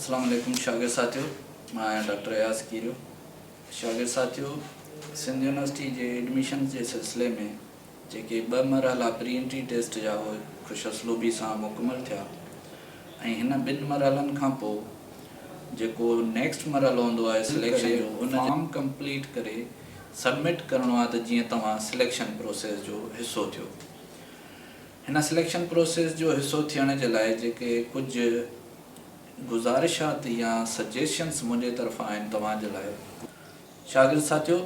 اسلام عليڪم شاگرد ساٿيو مان آهيان ڊاڪٽر اياز ڪيريو شاگرد ساٿيو سنڌ يونيورسٽي جي ايڊميشنز جي سلسلي ۾ جيڪي ٻه مرحلا پري انٽري ٽيسٽ جا اهي خوش اسلوبي سان مڪمل ٿيا ۽ هن ٻن مرحلن کان پوء جيڪو نيڪسٽ مرحلو هوندو آهي سليڪشن جو ان فارم ڪمپليٽ ڪري سبمٽ ڪرڻو آهي ته جيئن توهان سليڪشن پروسيس جو حصو ٿيو هن سليڪشن پروسيس جو حصو ٿيڻ جي لاء جيڪي ڪجهه گذارشات يا سجيشنس منهنجي طرفان آهن توهان جي لاء. شاگرد ساٿيو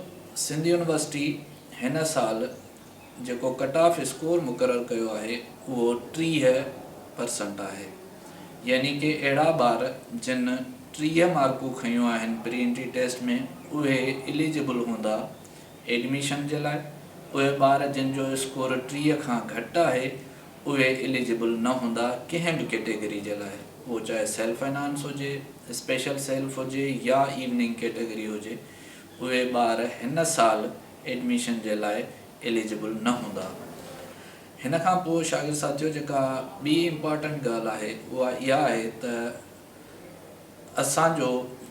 سنڌ يونيورسٽي هن سال جيڪو ڪٽ آف اسڪور مقرر ڪيو آهي اهو 30 پرسنٽ آهي يعني ڪي اهڙا ٻار جن 30 مارڪون کنيون آهن پري انٽري ٽيسٽ ۾ اهي اليجبل هوندا ايڊميشن جي لاء اهي ٻار جن جو اسڪور 30 کان گهٽ آهي اهي اليجبل نه هوندا ڪنهن به ڪيٽيگري جي لاء اهو چاهي سيلف فنانس هجي، اسپيشل سيلف هجي يا ايوننگ ڪيٽيگري هجي اهي ٻار هن سال ايڊميشن جي لاء اليجبل نه هوندا. هن کان پوء شاگرد ساٿيو جيڪا ٻي امپارٽنٽ ڳالهه آهي اها اها آهي ته اسان جو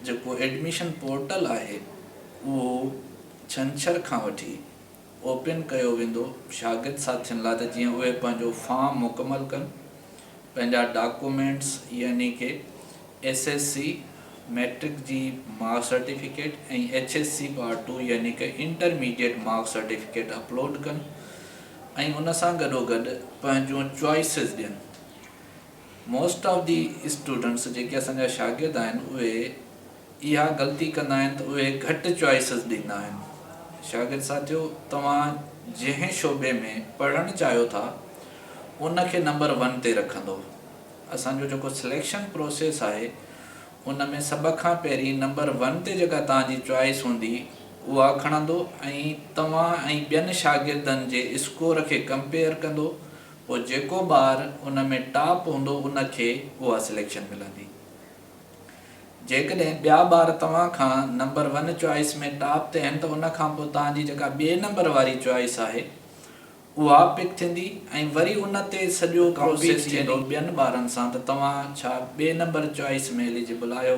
جيڪو ايڊميشن پورٽل آهي اهو ڇنڇر کان وٺي اوپن ڪيو ويندو شاگرد ساٿين لاء ته جيئن اهي پنهنجو فارم مڪمل ڪن پنهنجا ڊاڪومينٽس يعني ڪي ايس ايس سي ميٽرڪ جي marks certificate ۽ H S C part two يعني ڪي انٽرميڊيٽ مارڪس سرٽيفڪيٽ اپلوڊ ڪن ۽ ان سان گڏو گڏ پنهنجون چوائسز ڏين موسٽ آف the students جيڪي اسان جا شاگرد آهن اهي اها غلطي ڪندا آهن ته اهي گهٽ چوائسز ڏيندا آهن. شاگرد ساٿيو توهان جنهن شعبي ۾ پڙهڻ چاهيو ٿا ان کي نمبر ون تي رکندو. اسان جو جيڪو سليڪشن پروسيس آهي ان ۾ سڀ کان پهرين نمبر ون تي جيڪا توهان جي چوائس هوندي اها کڻندو ۽ توهان ۽ ٻين شاگردن جي اسڪور کي ڪمپيئر ڪندو پوء جيڪو ٻار ان ۾ ٽاپ هوندو ان کي اها سليڪشن ملندي. جيڪڏهن ٻيا ٻار توهان کان نمبر ون چوائس ۾ ٽاپ تي آهن ته ان کان پوء توهان جي جيڪا ٻئي نمبر واري چوائس آهي اها پڪ ٿيندي ۽ وري ان تي سڄو پروسيس ٿيندو ٻين ٻارن سان ته توهان ڇا ٻئي نمبر چوائس ۾ اليجبل آهيو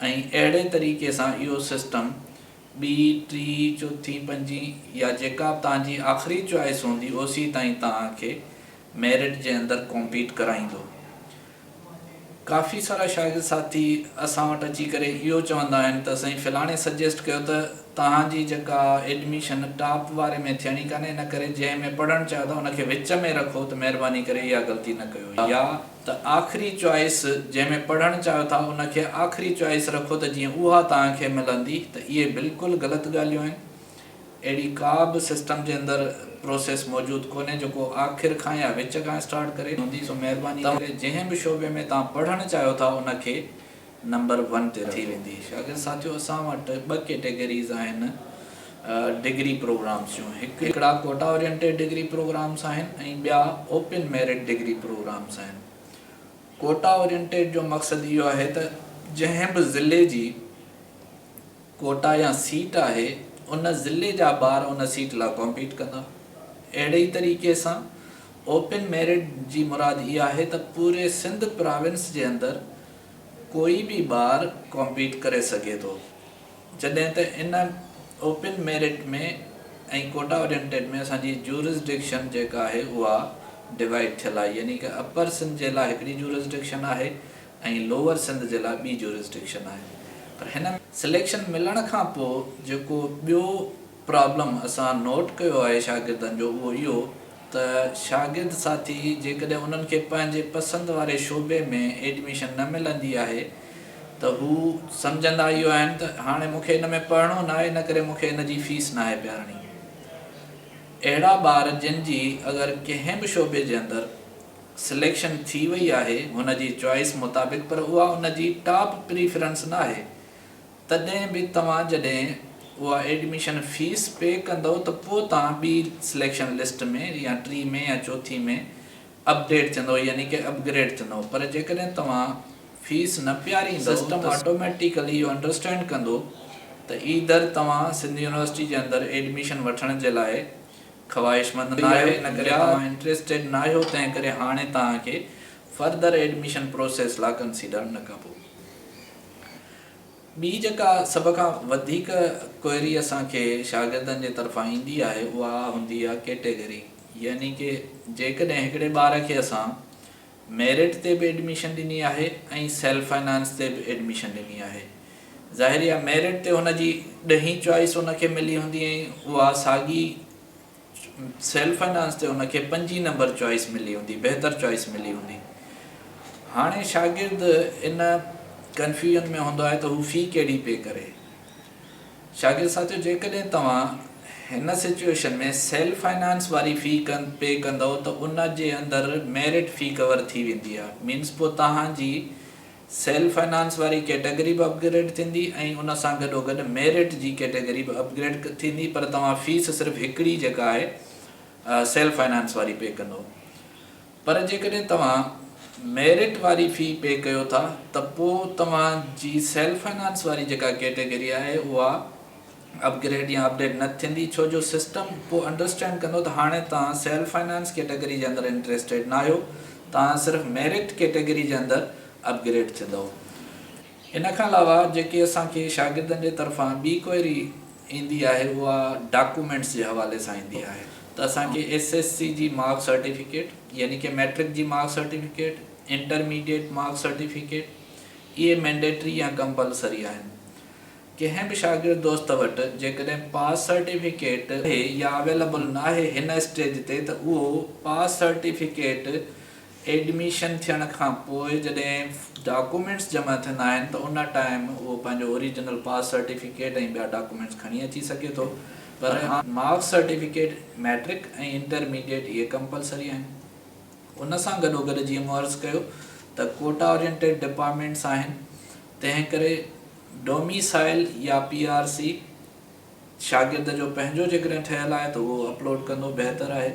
۽ اهڙي طريقي سان اهو سسٽم ٻي، ٽي، چوٿين، پنجين يا جيڪا به توهان جي آخري چوائس هوندي اوسي تائين توهان کي ميرٽ جي اندر ڪامپيٽ ڪرائيندو. ڪافي سارا شاگرد ساٿي اسان وٽ اچي ڪري اهو چوندا آهن ته سائين فلاڻي سجيسٽ ڪيو ته توهان جي جيڪا ايڊميشن ٽاپ واري ۾ ٿيڻي ڪانهي ان ڪري جنهن ۾ پڙهڻ چاهيو ٿا ان کي وچ ۾ رکو ته مهرباني ڪري اها غلطي نه ڪيو يا ته آخري چوائس جنهن ۾ پڙهڻ چاهيو ٿا ان کي آخري چوائس رکو ته جيئن اها توهان کي ملندي ته اهي بلڪل غلط ڳالهيون آهن. اهڙي ڪا به سسٽم جي اندر پروسيس موجود ڪونهي جيڪو آخر کان يا وچ کان اسٽارٽ ڪري. هوندي سو مهرباني ڪري جنهن به شعبي ۾ توهان پڙهڻ چاهيو ٿا ان کي نمبر ون تي ٿي ويندي. شاگرد ساٿيو اسان وٽ ٻه ڪيٽيگريز آهن ڊگري پروگرامس جون هڪ هڪڙا ڪوٽا اورينٽيڊ ڊگري پروگرامس آهن ۽ ٻيا اوپن ميرٽ ڊگري پروگرامس آهن. ڪوٽا اورينٽيڊ جو مقصد اهو آهي ته جنهن به ضلعي جي ڪوٽا يا سيٽ آهي ان ضلعي جا ٻار ان سيٽ لاء ڪامپيٽ ڪندا. اهڙي ئي طريقي سان اوپن ميرٽ جي مراد اها آهي ته پوري سنڌ پراونس جي اندر ڪوئي به ٻار ڪامپيٽ ڪري سگهي ٿو. جڏهن ته ان اوپن ميرٽ ۾ ۽ ڪوٽا اورينٽيڊ ۾ اسان جي جورسڊڪشن جيڪا آهي اها ڊوائيڊ ٿيل آهي يعني ڪه اپر سنڌ جي لاء هڪڙي جورسڊڪشن آهي ۽ لوئر سنڌ جي لاء ٻي جورسڊڪشن آهي پر هن سليڪشن ملڻ کان پوء جيڪو ٻيو پرابلم اسان نوٽ ڪيو آهي شاگردن جو اهو اهو ته شاگرد ساٿي جيڪڏهن انهن کي پنهنجي پسند واري شعبي ۾ ايڊميشن نه ملندي آهي ته هو سمجهندا اهو آهن ته هاڻي مون کي ان ۾ پڙهڻو ناهي ان ڪري مون کي ان جي فيس ناهي پيارڻي اهڙا ٻار جن جي اگر ڪنهن به شعبي جي اندر سليڪشن ٿي وئي آهي هن جي چوائس مطابق پر اها ان جي ٽاپ پريفرنس ناهي تڏهن به توهان جڏهن اها ايڊميشن فيس پي ڪندؤ ته پوء توهان ٻي سليڪشن لسٽ ۾ يا ٽي ۾ يا چوٿين ۾ اپڊيٽ ٿيندؤ يعني ڪه اپگريڊ ٿيندؤ پر جيڪڏهن توهان فيس نه پياريندؤ سسٽم آٽوميٽيڪلي اهو انڊرسٽينڊ ڪندو ته ايدر توهان سنڌ يونيورسٽي جي اندر ايڊميشن وٺڻ جي لاء خواهشمند ناهيو ان ڪري توهان انٽريسٽيڊ ناهيو تنهن ڪري هاڻي توهان کي فردر ايڊميشن پروسيس لا ڪنسيڊر نه ڪبو. ٻي جيڪا سڀ کان وڌيڪ ڪوئري اسان کي شاگردن جي طرفان ايندي آهي اها هوندي آهي ڪيٽيگري يعني ڪي جيڪڏهن هڪڙي ٻار کي اسان ميرٽ تي به ايڊميشن ڏني آهي ۽ سيلف فائنانس تي به ايڊميشن ڏني آهي ظاهري آهي ميرٽ تي هن جي ڏهين چوائس هن کي ملي هوندي ۽ اها ساڳي سيلف فنانس تي ان کي پنجين نمبر چوائس ملي هوندي، بهتر چوائس ملي هوندي. هاڻي شاگرد ان ڪنفيوزن ۾ هوندو آهي ته هو في ڪهڙي پي ڪري. شاگرد ساٿيو جيڪڏهن توهان هن سچوئيشن ۾ سيلف فنانس واري في پي ڪندؤ ته ان جي اندر ميرٽ في ڪور ٿي ويندي آهي مينس پوء توهان جي سيلف فنانس واري ڪيٽيگري به اپگريڊ ٿيندي ۽ ان سان گڏوگڏ ميرٽ جي ڪيٽيگري به اپگريڊ ٿيندي پر توهان فيس صرف هڪڙي جيڪا آهي سيلف فنانس واري پي ڪندو پر جيڪڏهن توهان ميرٽ واري في پي ڪيو ٿا ته پوء توهان جي سيلف فنانس واري جيڪا ڪيٽيگري آهي اها اپگريڊ يا اپڊيٽ نه ٿيندي ڇو جو سسٽم پوء انڊرسٽينڊ ڪندو ته هاڻي توهان سيلف فائنانس ڪيٽيگري جي اندر انٽريسٽيڊ ناهيو توهان صرف ميرٽ ڪيٽيگري جي اندر اپگريڊ ٿيندؤ. ان کان علاوه جيڪي اسان کي شاگردن جي طرفان ٻي ڪوئري ايندي آهي اها ڊاڪومينٽس جي حوالي سان ايندي آهي ته اسان کي ايس ايس سي جي مارڪس سرٽيفڪيٽ يعني ڪي ميٽرڪ جي marks certificate, intermediate marks certificate اهي مينڊيٽري يا ڪمپلسري آهن. ڪنهن به شاگرد دوست وٽ جيڪڏهن پاس سرٽيفڪيٽ آهي يا اويليبل ناهي هن اسٽيج تي ته اهو پاس سرٽيفڪيٽ ايڊميشن ٿيڻ کان پوء جڏهن ڊاڪومينٽس جمع ٿيندا آهن ته ان ٽائيم اهو پنهنجو اوريجنل پاس سرٽيفڪيٽ ۽ ٻيا ڊاڪومينٽس کڻي اچي سگهي ٿو پر مارڪس سرٽيفڪيٽ ميٽرڪ ۽ انٽرميڊيٽ اهي ڪمپلسري آهن ان سان گڏوگڏ جيئن مون عرض ڪيو ته ڪوٽا اورينٽيڊ ڊپارٽمينٽس آهن تنهن ڪري ڊوميسائل يا پي آر سي شاگرد جو پنهنجو جيڪڏهن ٺهيل آهي ته اهو اپلوڊ ڪندو بهتر آهي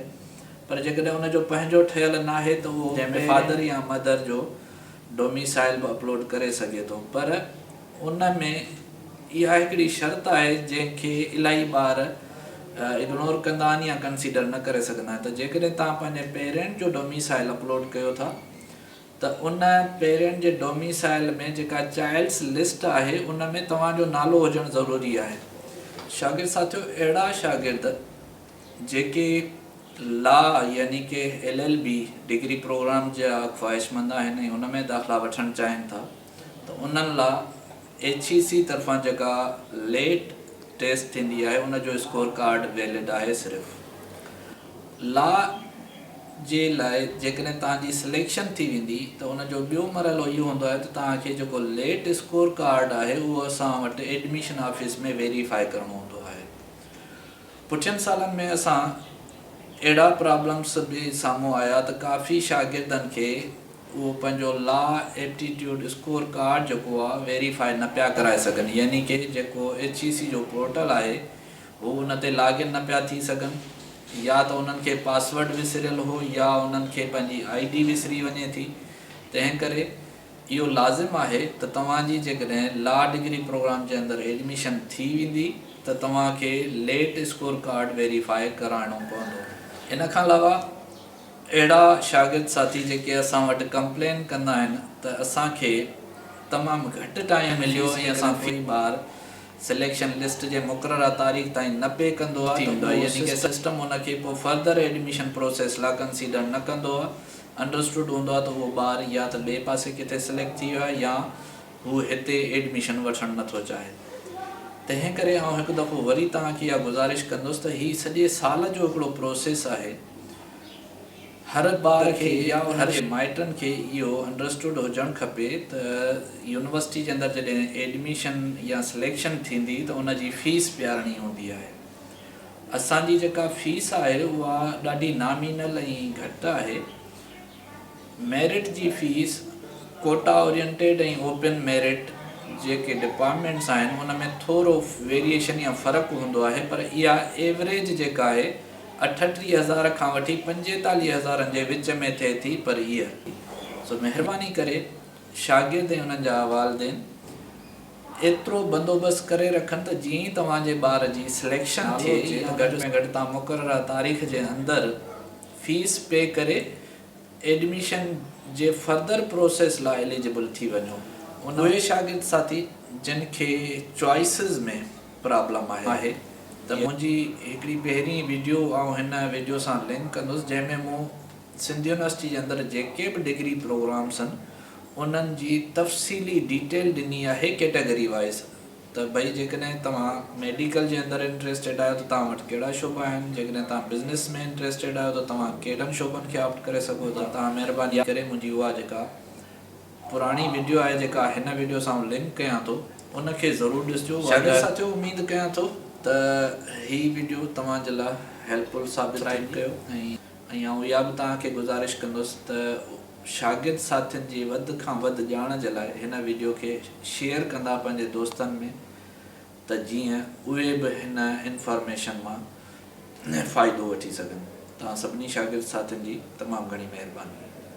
پر جيڪڏهن ان جو پنهنجو ٺهيل ناهي ته اهو جنهن ۾ فادر يا مدر جو ڊوميسائل به اپلوڊ ڪري سگهي ٿو پر ان ۾ اها هڪڙي شرط آهي جنهن کي الاهي ٻار اگنور ڪندا آهن يا ڪنسيڊر نه ڪري سگهندا آهن ته جيڪڏهن توهان پنهنجي پيرنٽ جو ڊوميسائل اپلوڊ ڪيو ٿا ته ان پيرنٽ جي ڊوميسائل ۾ جيڪا چائلڊس لسٽ آهي ان ۾ توهان جو نالو هجڻ ضروري آهي. شاگرد ساٿيو اهڙا شاگرد جيڪي لا يعني ڪي L L B degree programme جا خواهشمند آهن ۽ ان ۾ داخلا وٺڻ چاهين ٿا ته انهن لا ايڇ اي سي طرفان جيڪا ليٽ ٽيسٽ ٿيندي آهي ان جو اسڪور ڪارڊ ويلڊ آهي صرف لا جي لاء جيڪڏهن توهان جي سليڪشن ٿي ويندي ته ان جو ٻيو مرحلو اهو هوندو آهي ته توهان کي جيڪو ليٽ اسڪور ڪارڊ آهي اهو اسان وٽ ايڊميشن آفيس ۾ ويريفائي ڪرڻو هوندو آهي پٺين سالن ۾ اسان اهڙا پرابلمس به سامهون آيا ته ڪافي شاگردن کي اهو پنهنجو لا ايپٽيٽيوڊ اسڪور ڪارڊ جيڪو آهي ويريفائي نه پيا ڪرائي سگهن يعني ڪي جيڪو ايڇ اي سي جو پورٽل آهي هو ان تي لاگ ان نه پيا ٿي سگهن يا ته انهن کي پاسورڊ وسريل هو يا انهن کي پنهنجي I D وسري وڃي ٿي تنهن ڪري اهو لازم آهي ته توهان جي جيڪڏهن لا ڊگري پروگرام جي اندر ايڊميشن ٿي ويندي ته توهان کي ليٽ اسڪور ڪارڊ ويريفائي ڪرائڻو پوندو. ان کان علاوه اهڙا شاگرد ساٿي جيڪي اسان وٽ ڪمپلين ڪندا آهن ته اسان کي تمام گهٽ ٽائيم مليو ۽ اسان في ٻار سليڪشن لسٽ جي مقرره تاريخ تائين نه پي ڪندو آهي ته اهو يعني ڪي سسٽم ان کي پوء فردر ايڊميشن پروسيس لا ڪنسيڊر نه ڪندو آهي انڊرسٽوڊ هوندو آهي ته اهو ٻار يا ته ٻئي پاسي ڪٿي سليڪٽ ٿي ويو آهي يا هو هتي ايڊميشن وٺڻ نه ٿو چاهي تنهن ڪري آئون هڪ دفعو وري توهان کي اها گذارش ڪندس ته هي سڄي سال جو هڪڙو پروسيس آهي هر ٻار کي يا هر مائٽن کي اهو انڊرسٽوڊ هجڻ کپي ته يونيورسٽي جي اندر جڏهن ايڊميشن يا سليڪشن ٿيندي ته ان جي فيس پيارڻي هوندي آهي. اسان جي جيڪا فيس آهي اها ڏاڍي نامينل ۽ گهٽ آهي. ميرٽ جي fee quota oriented ۽ open merit جيڪي ڊپارٽمينٽس آهن ان ۾ ٿورو ويريئيشن يا فرق هوندو آهي پر اها ايوريج جيڪا آهي 38 هزار کان وٺي 45 هزارن جي وچ ۾ ٿئي ٿي پر ايئر. سو مهرباني ڪري شاگرد ۽ انهن جا والدين ايترو بندوبست ڪري رکن ته جيئن ئي توهان جي ٻار جي سليڪشن ٿئي ته گهٽ ۾ گهٽ توهان مقرره تاريخ جي اندر فيس پي ڪري ايڊميشن جي فردر پروسيس لاء اليجبل ٿي وڃو. اهي شاگرد ساٿي جن کي چوائسز ۾ پرابلم آهي ته منهنجي هڪڙي پهرين وڊيو آئون هن وڊيو سان لنڪ ڪندس جنهن ۾ مون سنڌ يونيورسٽي جي اندر جيڪي به ڊگري پروگرامس آهن انهن جي تفصيلي ڊيٽيل ڏني آهي ڪيٽيگري وائيز ته ڀئي جيڪڏهن توهان ميڊيڪل جي اندر انٽريسٽيڊ آهيو ته توهان وٽ ڪهڙا شعبا آهن جيڪڏهن توهان بزنس ۾ انٽريسٽيڊ آهيو ته توهان ڪهڙن شعبن کي آپٽ ڪري سگهو ٿا توهان مهرباني ڪري منهنجي اها جيڪا پراڻي وڊيو آهي جيڪا هن وڊيو سان آئون لنڪ ڪيان ٿو ان کي ضرور ڏسجو. شاگرد ساٿيو اميد ڪيان ٿو ته هي وڊيو توهان جي لاء هيلپ فل ثابت ٿيندي ۽ آئون اها به توهان کي گذارش ڪندس ته شاگرد ساٿين جي وڌ کان وڌ ڄاڻ جي لاء هن وڊيو کي شيئر ڪندا پنهنجي دوستن ۾ ته جيئن اهي به هن انفارميشن مان فائدو وٺي سگهن. توهان سڀني شاگرد ساٿين جي تمام گهڻي مهرباني.